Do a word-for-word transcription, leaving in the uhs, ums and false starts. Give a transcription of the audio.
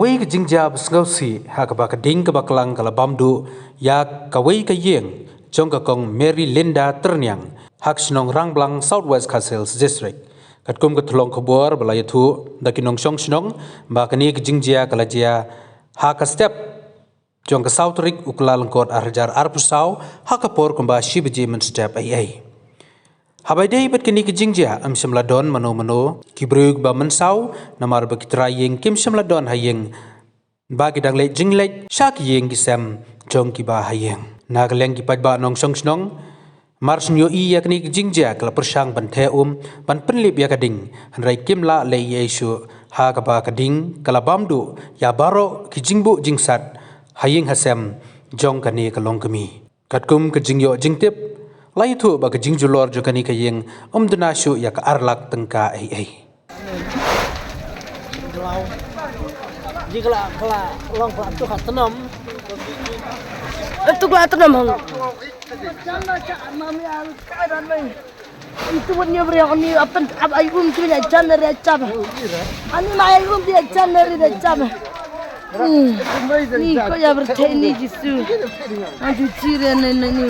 Wei ka jingjia ba sngewsih ha kaba ka ding kaba klang ka la bam duh ïa kawei ka ïing jong ka Kong Mary Linda Tyrniang ha ka shnong Rangblang, South West Khasi Hills District. Katkum ka thlong khubor ba la ïathuh da ki nongshong shnong ba kane ka jingjia ka la jia ha ka step jong ka saw tarik u Kyllalyngkot ar hajar arphew saw ha ka por kumba shi baje mynstep eiei. Haba ïadei bad kane ka jingjia ym shym la don mano mano ki briew kiba mynsaw, namar ba ki trai ïing kim shym la don ha ïing, ba ki dang leit jingleit sha ki ïing ki sem jong kiba ha ïing. Na ka liang ki paidbah nongshong shnong, mar shu ïohi ïa kane ka jingjia ka la pyrshang ban theh um ban pynlip ïa ka ding, hynrei kim lah leh ei ei shuh ha kaba ka ding ka la bam duh ïa baroh ki jingbuh jingsat ha ïing ha sem jong kane ka longkmie. Katkum ka jingïoh jingtip, la ïathuh ba ka jingjulor jong kane ka ïing ym duna shuh ïa ka ar lak tyngka eiei. Ji kala kala long kala tu kala tnam. Tu kala tnam hang. Itu buat ni beri aku ni apa apa ai um tu ni jan dari acap. Ani mai ai um dia jan dari acap. Hmm. Ni ko ya bertek ni Jisu. Aduh ciri ni ni.